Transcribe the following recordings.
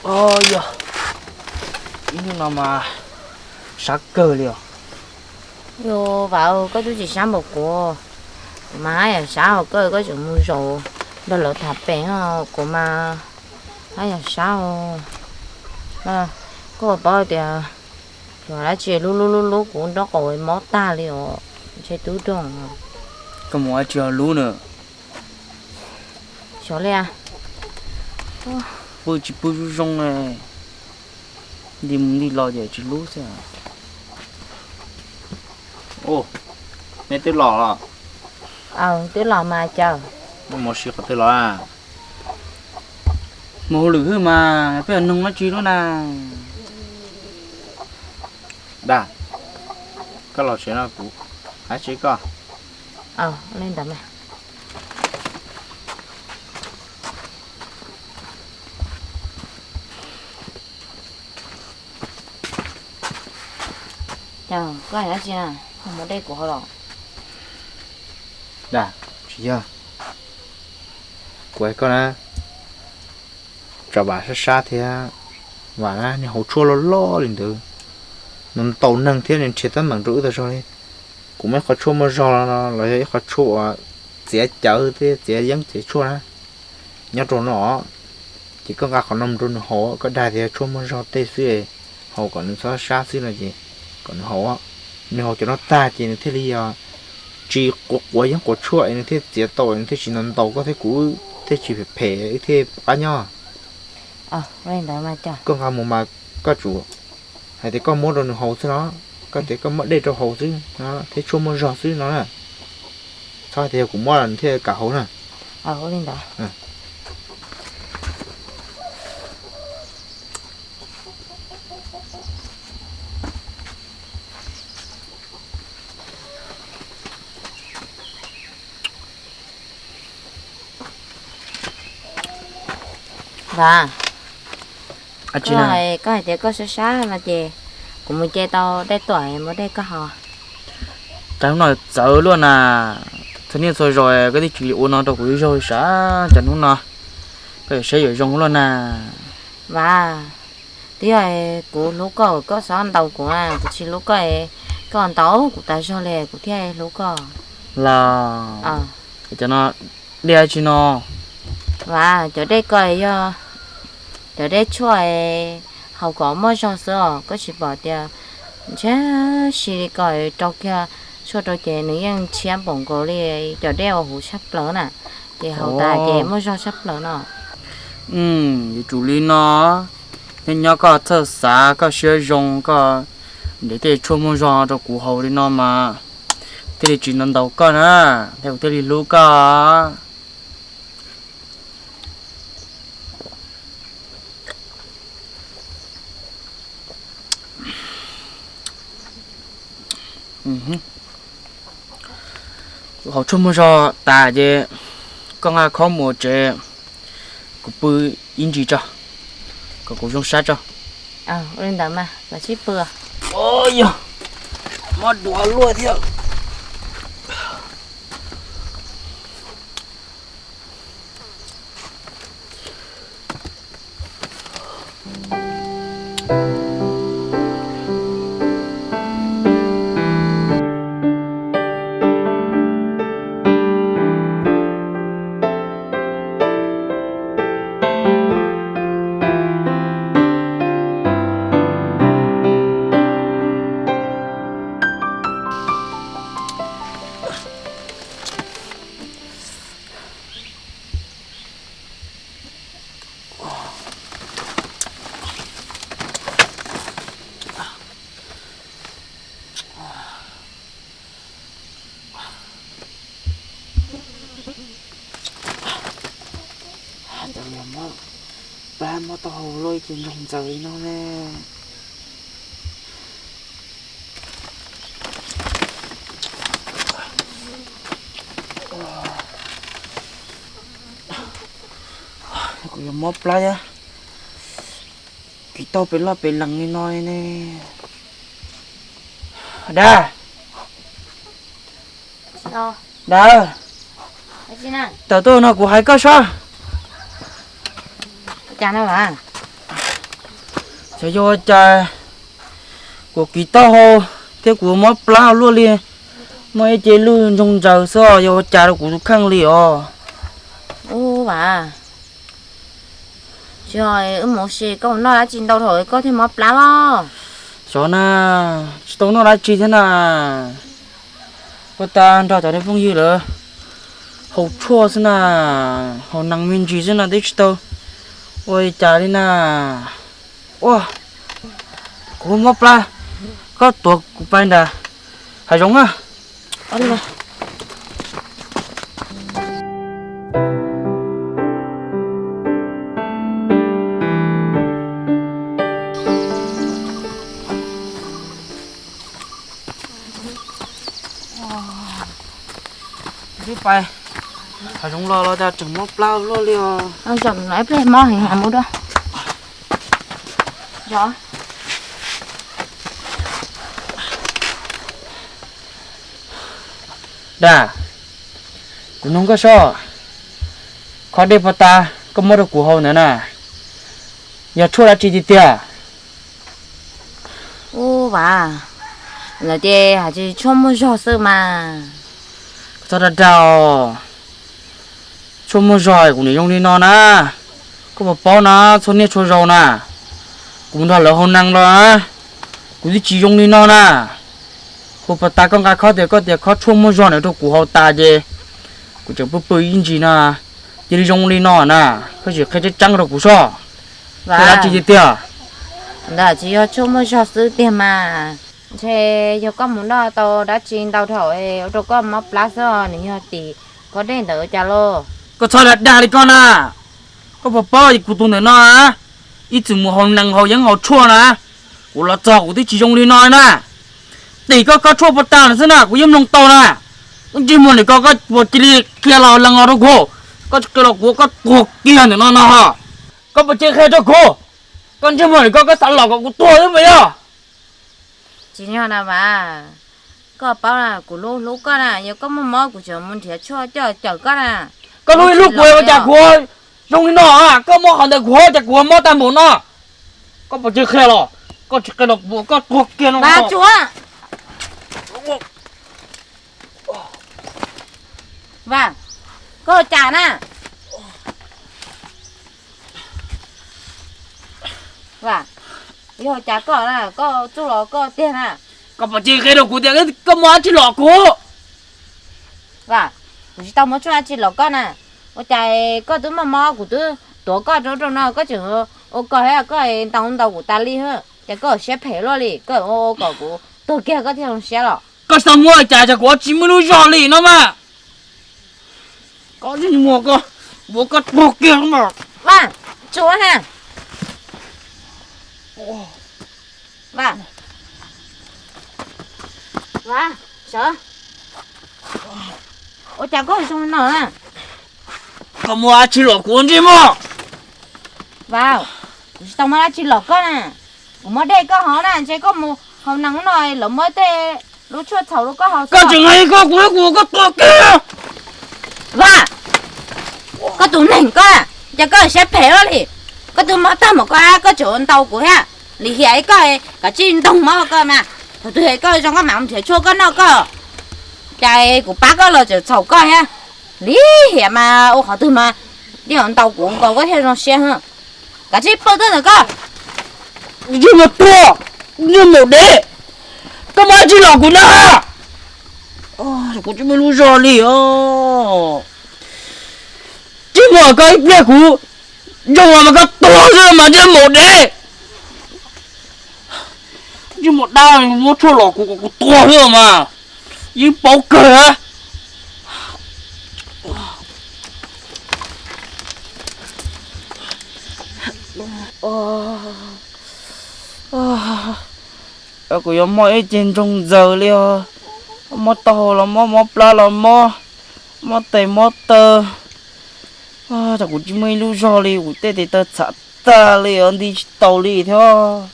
Yog, ib hnub no mas sab kawg li os. Yog Vam, koj twb tsis sab npaum kuv, kuv mas haj yam sab hos koj, koj tseem mus zaum nrog lawv tham pem, kuv mas haj yam sab os. Koj paub tias yog dab tsi lub lub lub lub kuv nraub qaum mob tag li os, ntshe tub doog. Koj mus dab tsi ho lub na? Xyov li, pw tsis pw zoo zoo, nti mus nti los ces tsis lub xwb. Neb twb los los? Twb los mas cas? Muaj mob siab qhov twg los? Mus hauj lwm hwj mas peb yuav noog dab tsi lub na. Dag, koj los tsev no kuv hais dab tsi koj. Li ntawd mas. Koj hais dab tsi na? Ho muab dej kuv haus los. Dag, tsis yog, kuv hais koj na, tsam Vam sab sab thiab, Vam na nws haus tshuaj loj loj li ntawd, nws ntaus neeg thiab nws nrhiav teeb meem rau wb tau zog li. Kuv muaj ib qho tshuaj muaj zog no los yog ib qho tshuaj uas txiav cawv thiab txiav yeeb txiav tshuaj na, nyob rau no. Ces koj nqa qhov no mus rau nws haus, koj dag tias tshuaj muaj zog tej xwb, haus kom nws txhob sab xwb no ces kom nws haus. Nws haus cov no tag ces nws thiaj li tsis quav yeeb quav tshuaj es nws thiaj txiav tau, nws thiaj tsis ntaus ntaus koj thiab kuv, thiaj tsis phem phem, wb thiaj pom qab nyob. Koj nqa mus mas koj tsum hais tias koj muab rau nws haus xwb no, koj tias koj muab dej rau haus xwb no thiab tshuaj muaj zog xwb no na. Txhob hais tias yog kuv muab los nws thiaj kam haus na. Li ntawd. Vas, koj hais tias koj sab sab no ces kuv mus ce tau dej tuaj muab dej koj haus. Cas hnub no txawv luaj na, txhua niaj txhua zaus koj twb tsis ua no rau kuv ib zaug li sav, cas hnub no koj yuav siab yuav zoo luaj na. Vas, twb yog kuv hlub koj, koj txhob ntaus kuv, kuv tsis hlub koj, koj ntaus kuv tas zog li kuv thiaj hlub koj. Los, cov no dej dab tsi no? Vas, cov dej ko yog cov dej tshuaj haus kom muaj zog xwb os, koj tsis pom tias ntshiab si li ko, rau kiag tshuaj rau ces nws yeej ntshiab npaum nkaus li cov dej uas huv tshaj plaws na, ces haus tas ces muaj zog tshaj plaws no. Yuav tsum li no, nyob nyob koj txawj xav koj siab zoo koj nrhiav tej tshuaj muaj zog rau kuv haus li no mas thiaj li tsis ntaus ntaus koj na, thiab kuv thiaj li hlub koj. Kuv haus tshuaj muaj zog tas ces koj nqa khob mus tsev, kuv pw ib ntsis tso, kom kuv zoo sab tso. Ua li ntawd mas koj sib pw. Yog, mob duav luaj thiab. Cov niag mob plab mob taub hau luaj ces nrog ntxaws li no ne. Kuv yuav mob plab thiab, kis tau pes loj pes lees li no ne. Dag, dag, tawm tuaj no kuv hais koj sob. Cas no vas? Yog ua cas kuv kiv taub hau thiab kuv mob plab luaj li, muaj ib ce lwj ntsoog ntsaws xwb, yog ua cas rau kuv tus kheej li os? Ub, Vam, tsis yog wb mus ua si koj mus noj dab tsi ntau thaum koj thiaj mob plab los? Xyov na, tsis tau noj dab tsi thiab na. Ua tas nrog cov phooj ywg lawv haus tshuaj xwb na, haus nees me ntsis xwb no twb tsis tau ua li cas li na. Ua, kuv mob plab, koj tuav kuv pais nram hav zoov na. Twb pais hav zoov los los tas tseem mob plab luaj li os. Zaum no ib pliag mob heev heev mus dua. Dag, kuv nug koj soj, khob dej pov tas koj muab rau kuv haus ntawd na, yog tshuaj dab tsi tiag tiag? Ub, Vam, lawv tias hais tias tshuaj muaj zog xwb mas. Koj txhob dag dag os. Tshuaj muaj zog kuv niam zoo li no na. Koj puas paub na, txhua niaj txhua zaus na, kuv nrog lawv haus nees los na, kuv twb tsis zoo li no na. Hu pas tas koj nqa khob tias, koj tias khob tshuaj muaj zog na rau kuv haus tas ces kuv tseem pw pw ib ntsis no, cia li zoo li no na. Koj sim qhia tseeb tseeb rau kuv soj, tshuaj dab tsi tiag tiag? Ntawd tsis yog tshuaj muaj zog xwb tiag mas. Ntshe yog koj mus noj tau dab tsi ntau dhau ua rau koj mob plab xwb, nws yog tim khob dej ntawd ua cas lauj? Koj txhob dag dag li koj na. Koj puas paub kuv tus ntawm no ib txwm mus haus nees haus yeeb haus tshuaj na, kuv los txog kuv twb tsis zoo li no na. Tim koj khob tshuaj pov tas no xwb na kuv yeej mloog tau na. Koj ntsej muag nim ko koj puas cia li qhia los lees los rau kuv? Koj tsis qhia los kuv koj tuag kiag ntawm no no ho. Koj puas cia li qhia rau kuv? Koj ntsej muag nim ko koj xav los kom kuv tuag xwb puas yog? Tsis yog na Vam, koj paub na kuv hlub hlub koj na, yog koj muaj mob kuv tseem mus nrhiav tshuaj coj cawm koj na. Koj hlub ib hlub kuv ua cas kuv zoo li no, koj mob qhov ntawd kuv ua cas kuv mob tag npaum no. Koj puas cia li qhia los? Koj tsis qhia los kuv koj tuag kiag no. Vam, tsuav. Vam, koj ua cas na? Vam, yog ua cas koj na, koj txuj los koj tiag na. Koj puas cia li qhia rau kuv tias koj muaj dab tsi los kuv? Vam, kuv tsis tau muab tshuaj dab tsi los koj na. Ua cas koj twb muaj mob kuv twb tuav koj rau rau no koj tseem ua koj thiab koj ntau ntau kuv tas li. Ces koj siab phem luaj li, koj ua kom kuv tuag kiag koj thiaj zoo siab los? Koj tsis tau muab cas, cas kuv tsis muaj lub zog li no mas. Koj tsis muab, koj muab koj tuag kiag mas. Vam, tsuav na. Vam, Vam, sawv. Ua cas koj zoo no na? Koj muaj dab tsi los kuv ntsej muag? Vam, kuv tsis tau muaj dab tsi los koj na. Kuv muab dej koj haus na, ntshe koj mus haus nees no lawv muab tej lub tshuaj txhaum rau koj haus. Koj tseem hais koj kuv, kuv koj tuag kiag. Vam, koj tus neeg koj, cas koj siab phem luaj li. Koj twb mob tag npaum koj, koj tseem ua ntau kuv thiab. Lim hiam ib koj, kav tsij ntoog mob koj mas. Thaum twg koj zoo koj mam nrhiav tshuaj koj noj koj. Cas kuv pab koj los tseem txhaum koj thiab. Lim hiam mas ua qhov twg mas yeej ua ntau kuv nkaus koj thiaj zoo siab. Kav tsij pw tuaj ntawm koj. Ntsej muag tuag, ntsej muag dev, koj muaj dab tsi los kuv na? Kuv tsis muaj lub zog li os. Ntsej muag koj ib pliag kuv zoo los mas koj tuag xwb mas ntsej muag dev. Ntsej muag dab, muab tshuaj los kuv kom kuv tuag xwb mas. Yeej paub kawg. Kuv yuav mob ib ce ntsoog ntxaws li os. Mob taub hau los mob, mob plab los mob, mob tes mob taw. Cas kuv tsis muaj ib lub zog li, kuv tej tes taw txhav tag li os, nti tsis tau li thiab.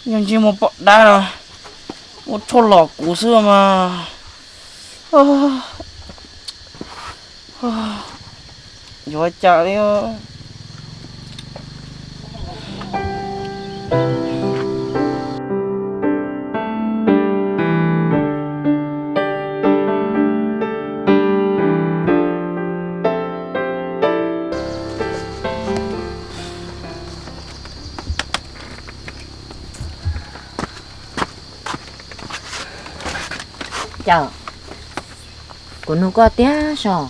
Yog ntsej muag poj dab no muab tshuaj los kuv xwb mas. Yuav cas li. Caw, kuv nug koj tiag so,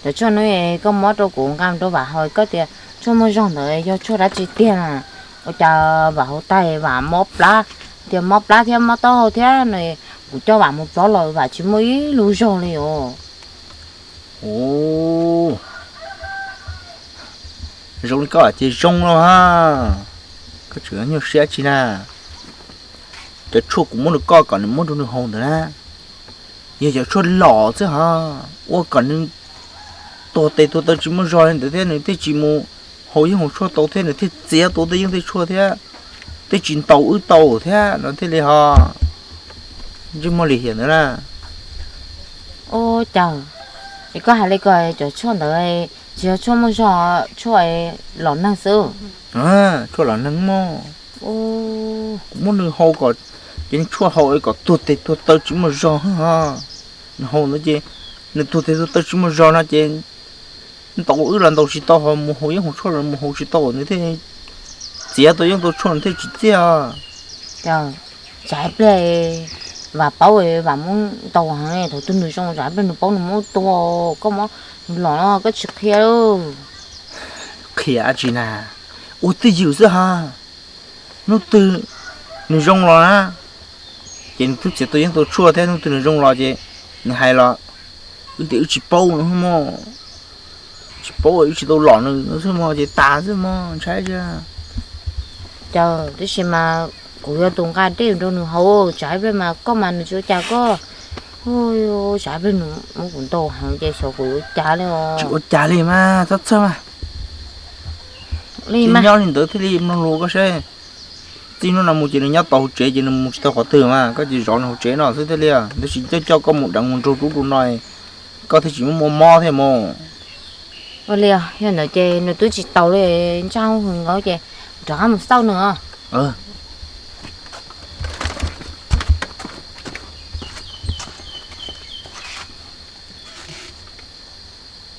cov tshuaj no koj muab rau kuv nqa rau Vam haus, koj tias tshuaj muaj zog ntawd yog tshuaj dab tsi tiag na? Ua cas Vam haus tag Vam mob plab, tias mob plab thiab mob taub hau thiab no, kuv coj Vam mus plob los Vam tsis muaj ib lub zog li os. Ua, zoo li koj ces zoo no ha. Koj tseem nyuaj siab tsi na? Cov tshuaj kuv muab rau koj kom nws muab rau nws haus ntawd na, yog cov tshuaj lom xwb ha. Ua kom nws tuag tes tuag taw tsis muaj zog li ntawd thiab nws thiaj tsis mus haus yeeb haus tshuaj tau thiab nws thiaj txiav tau tej yeeb tej tshuaj thiab thiaj tsis ntaus wb tau thiab no thiaj li ho ntsej muag lim hiam ntawd na. Ua cas es koj hais li ko, cov tshuaj ntawd tsis yog tshuaj muaj zog, tshuaj lom neeg xwb. Tshuaj lom neeg mog. Kuv muab nws haus kom, ces nws tshuaj haus kom tuag tes tuag taw tsis muaj zog ho. Nws haus ntawd ces nws tuag tes tuag taw tsis muaj zog no ces ntaus wb los ntaus tsis tau, ho mus haus yeeb haus tshuaj los mus haus tsis tau, nws thiaj txiav tau yeeb tau tshuaj nws thiaj tsis txiav. Tsam ib pliag Vam paub Vam muab ntaus heev, thaum twg nws zoo tsam ib pliag nws paub nws muab tua, koj muab nws lom no koj tsis qhia lauj. Qhia dab tsi na, ua twj ywm xwb ha. Hnub twg nws zoo los na, ces nws twb txiav tau yeeb tau tshuaj thiab, hnub twg nws zoo los ces nws hais los wb tias wb tsis paub no mog, tsis paub wb tsis tau lom nws no xwb mog, ces tas xwb mog, ntshai tsi. Caw, tab sis mas kuv yog tus nqa dej rau nws haus, tsam ib pliag mas koj mas nws tsis ua cas koj. Tsam ib pliag nws muab kuv ntaus heev ces xyov kuv yuav ua cas li os. Tsis ua cas li mas txhob txhawj mas. Li mas nyob li ntawd thiaj li mloog lus koj seb. Txij hnub no mus ces nws nyob tau hauv tsev ces nws mus tsis tau qhov twg mas, koj ces zov nws hauv tsev no xwb thiaj li, tab sis coj coj koj mus deev mus nraug rub rau no, koj thiaj tsis muaj mob thiab mus. Ua li, yog ntawd ces nws twb tsis taus li, ntsaj hwj nkaus ces rov qab mus xauj nws os.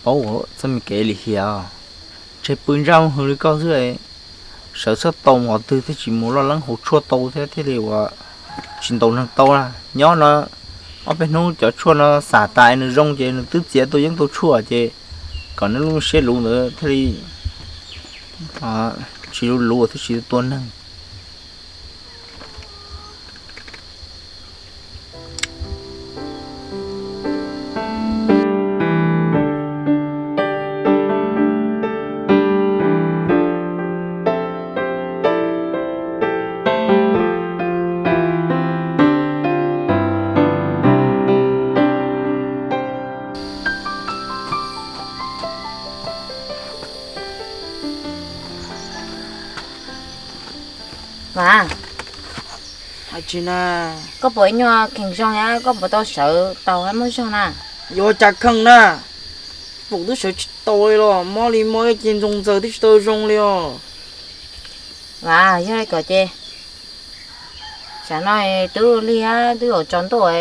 Paub txoj me kev lim hiam, ntshe pw ntsaj hwj li koj xwb, sawv txhob tau mus qhov twg thiaj tsis mus loj leeb haus tshuaj tau thiab thiaj li uas tsis ntaus neeg tau na. Nyob no ob peb hnub cov tshuaj no xam tas nws zoo ces nws twb txiav tau yeeb tau tshuaj ces kom nws lub siab luv ntawd thiaj li tsis luv luv thiaj tsis tua neeg. Mas, koj puas ib nyuag kheev zoo thiab koj puas tau sawv tau thiab muaj zog na? Yuav cas kheev na, pum twb sawv tsis tau li los, mob li mob ib ce ntxoog ntxaws twb tsis tau zoo li os. Mas yog li ko ces tsam no twb lig thiab twb yuav tsaus ntuj,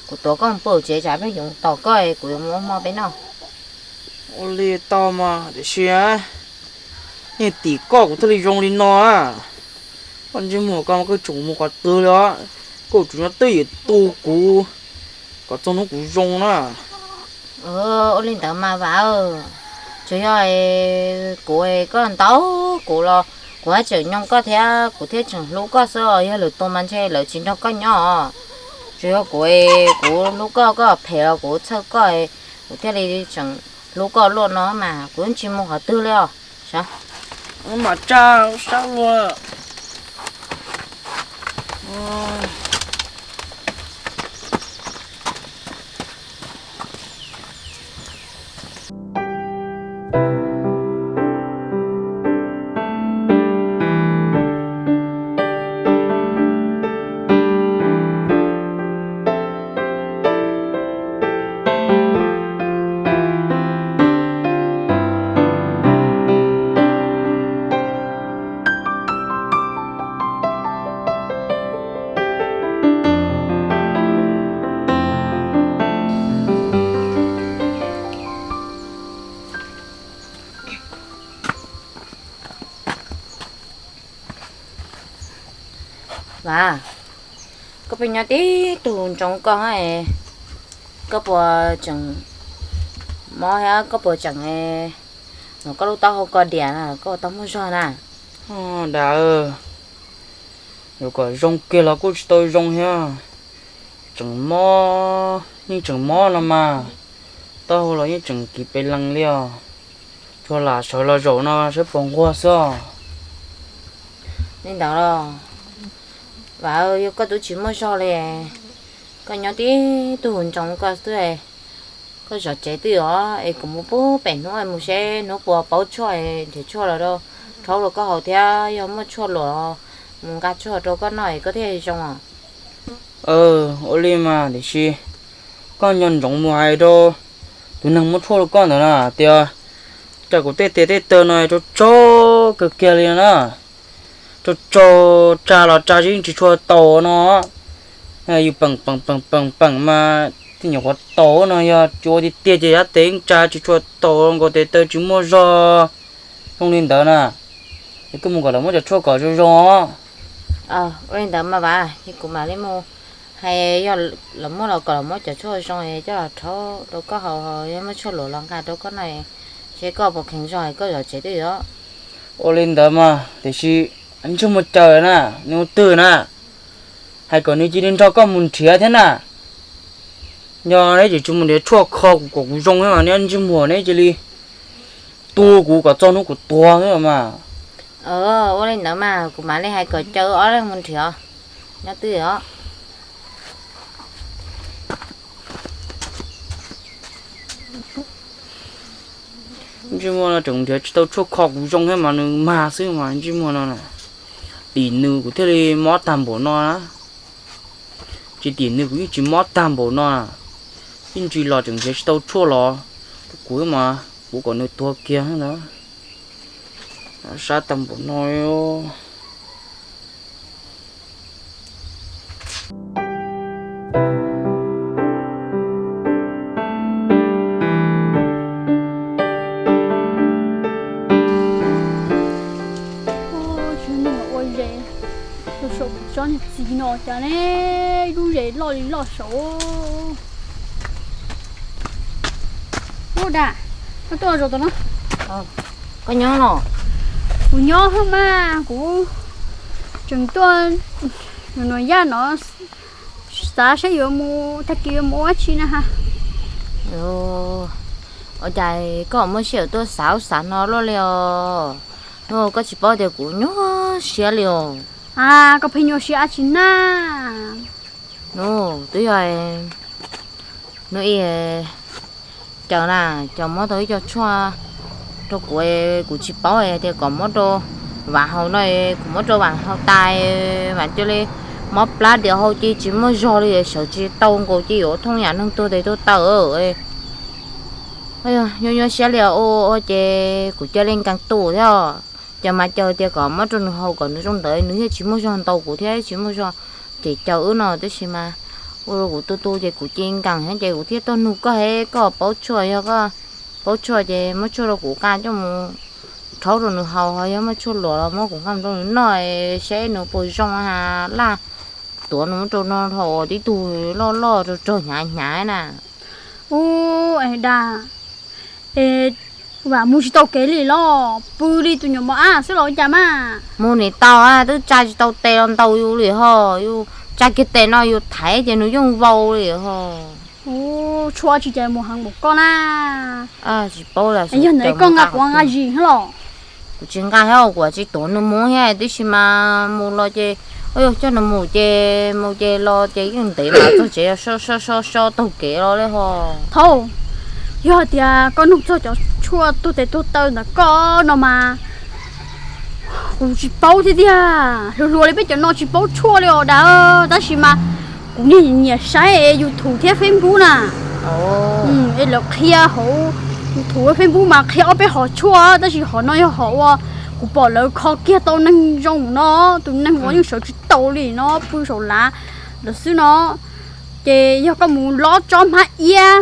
kuv tuav koj mus pw tsev tsam peb yuav tos koj kuv yuav mus ua hmo peb noj. Ua li tau mas, tiam sis yeej tim koj kuv thiaj li zoo li no. Koj ntsej muag koj mas koj tseem mus qhov twg li os? Koj tseem nyob twj ywm tu kuv kom txog hnub kuv zoo na. Ua li ntawd mas Vam, tsuas yog kuv koj ntaus kuv los kuv haj tseem nyoo koj thiab kuv thiaj tseem hlub koj xwb os. Yog lwm tus mas ntshe lawv tsis nrog koj nyob os. Tsuas yog kuv, kuv hlub koj, koj phem los kuv txhawj koj, kuv thiaj li tseem hlub koj luaj no mas kuv yeej tsis mus qhov twg li os. Mam tsa sab luag. Vam, koj pheej nyob tib tug ntsoov koj, Koj puas tseem mob thiab koj puas tseem, koj lub taub hau ko diam na, koj puas tau muaj zog na? Dam, yuav kom zoo kiag los kuj tsis tau zoo thiab. Tseem mob, yeej tseem mob no mas, taub hau los yeej tseem kiv pes lees li os. Tsuas lam sawv los zaum no saib puas nquag xwb os. Li ntawd los, Vam, yog koj twb tsis muaj zog li, koj nyob tib tug ntsoov koj xwb, koj zov tsev twj os, es kuv mus pub pem hnub mus seb hnub puas paub tshuaj, nrhiav tshuaj los rau, rhaub rau koj haus thiab yog muaj tshuaj luam los mus nqa tshuaj rau koj noj es koj thiaj zoo os. Ua li mas tiam sis koj nco ntsoov mus hais rau tus neeg muab tshuaj rau koj ntawd na tias, cas kuv tej tes tej taw no tsaug tsaug kawg kiag li na, tsaug tsaug, tsa los tsa yeej tsis tshua tau no. Yus peem peem peem peem peem mas tej nyuam qhuav tau no, yog tsis ua tiag tiag ces yab tes yeej tsa tsis tshua tau, nkaus tes taw tsis muaj zog. Zoo li ntawd na, es koj mus kom lawv muab cov tshuaj kom zoo zoo os. Ua li ntawd mas Vam, ces kuv mam li mus hais, yog lawv muab los kom lawv muab cov tshuaj zoo coj los rhaub rau koj haus, yog muaj tshuaj luam los nqa rau koj noj, seb koj puas kheev zog koj zov tsev twj os. Ua li ntawd mas tiam sis ntsej muag Caws na, nws ua twg na, hais kom nws cia li nrog koj mus nrhiav thiab na. Yog neb tsis mus nrhiav tshuaj kho kuv kom kuv zoo thiab mas neb ntsej muag neb cia li tu kuv kom txog hnub kuv tuag xwb mas. Ua li ntawd mas kuv mam li hais kom Caws ob leeg mus nrhiav nyob twj os. Ntsej muag no tseem nrhiav tsis tau tshuaj kho kuv zoo thiab mas nws mag xwb mas ntsej muag no. Tim nws kuv thiaj li mob tag npaum no na. Tsis tim nws kuv yeej tsis mob tag npaum no. Ib ntsis los tseem nrhiav tsis tau tshuaj los rau kuv mas kuv kom nws tuag kiag ntag. Sab tag npaum no. Ua zes rau saum tsob niag txiv no cas ne, ib lub zes loj li loj saud. Ub, Dam, koj tuaj zaum tom no? Koj nyob los? Kuv nyob hauj mas, kuv tseem tuaj nws yaj no xav saib yuav mus tag kis yuav mus ua dab tsi na ha. Ua cas koj muaj sij hawm tuaj xav ub xav no luaj li os? Hnub koj tsis paub tias kuv nyuaj siab li os. A, koj pheej nyuaj siab dab tsi na? Hnub twb yog hnub ib, Caws na, Caws muab tau ib co tshuaj rau kuv, kuv tsis paub tias kom muab rau Vam haus no, kuv muab rau Vam haus tas, Vam cia li mob plab diav hau ces tsis muaj zog li, sawv tsis tau nkaus ces yuav thooj yam neeg tuag tes tuag taw. Nyuaj nyuaj siab li ua ces kuv cia li nkees tus thiab. Caws mas Caws tias kom muab rau nws haus kom nws zoo ntawd nws thiaj tsis muaj zog ntaus kuv thiab tsis muaj zog cem Caws wb no, tab sis mas ua rau kuv tu tu ces kuv cia li nkees thiab ces kuv thiaj tuaj nug koj, koj paub tshuaj, yog koj paub tshuaj ces muab tshuaj rau kuv nqa coj mus rhaub rau nws haus, ho yog muaj tshuaj luam los muab kuv nqa rau nws noj saib nws puas zoo ha. Laj tuav nws muab rau no haus tib tug loj loj rau rog hnyav hnyav na. Ub, es Dam, es Vam mus tsis tau kev li los pw li tus nyuam mos ab xwb los ua cas mas? Mus nim tau, twb tsa tsis tau tes los ntaus yus li ho, yus tsa kiag tes no yus thaiv ces nws yeej vau li ho. Ub, tshuaj tsis cas mus heev npaum koj na. Tsis paub, yog ntawd koj nqa kuv nqa zis thiab los? Kuv tsis nqa thiab, kuv tsis tuav nws mus thiab, tab sis mas mus los ces, yog coj nws mus ces mus ces los ces yeej ntev mas txog tsev so so so so taug kev los li ho. Thaum, yog tias koj nug txog cov tshuaj tuag tes tuag taw ntawm koj no mas kuv tsis paub thiab tiag, hluas hluas li peb cov no tsis paub tshuaj li os Dam, tab sis mas kuv niag nyiam saib YouTube thiab Facebook na. Es lawv qhia hauv YouTube Facebook mas qhia ob peb hom tshuaj, tab sis hom no yog hom uas kuv pom lawv kho kiag tau neeg zoo no, tus neeg uas yeej sawv tsis tau li no pw saum lav lawm xwb no. Ces yog koj mus lob tsob hmab iab